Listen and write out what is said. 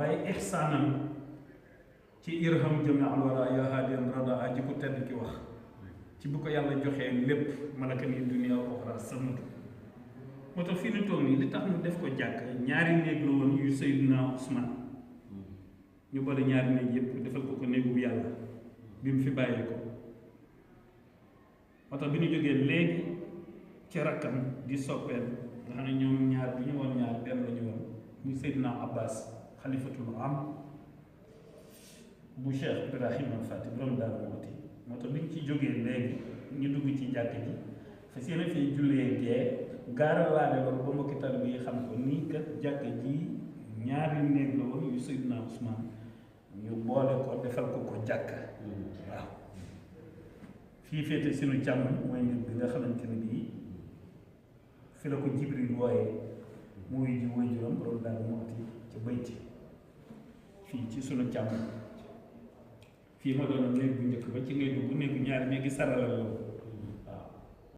waaye ixsaanam ci irham jami al wara ya haadiyan rada ji ko tedd ki wax ci bu ko yàlla joxee lépp malaka ni dunia oxra samatu moo tax fii nu toog nii li tax mu def ko jàkk ñaari néeg la woon yu Seydina Ousmane ñu boole ñaari néeg yëpp defal ko néegu yàlla bi mu fi bàyyee ko moo tax bi ñu jógee léegi ci rakkam di soppeel nga xam ne ñoom ñaar bi ñu woon ñaar benn la ñu woon muy Seydina Abbas xalifatul am bu Cheikh Ibrahima Fati borom Daaru Muxti moo tax bi ñu ci jógee léegi ñu dugg ci jàkk ji fas yéene fii jullee gee gaaralaale loolu ba mbokki taalibe yi xam ko nii kat jàkk ji ñaari néeg la woon yu Seydina Ousmane ñu boole ko defal ko jàkk waaw fii féete sunu càmm mooy néeg bi nga xamante ne bii fi la ko Jibril wooyee mu wuy ji waajuram borom Daaru Muxti ca bayti fii ci sunu càmm fii ma doon néeg bu njëkk ba ci ngay dugg néegu ñaari néegi sarala la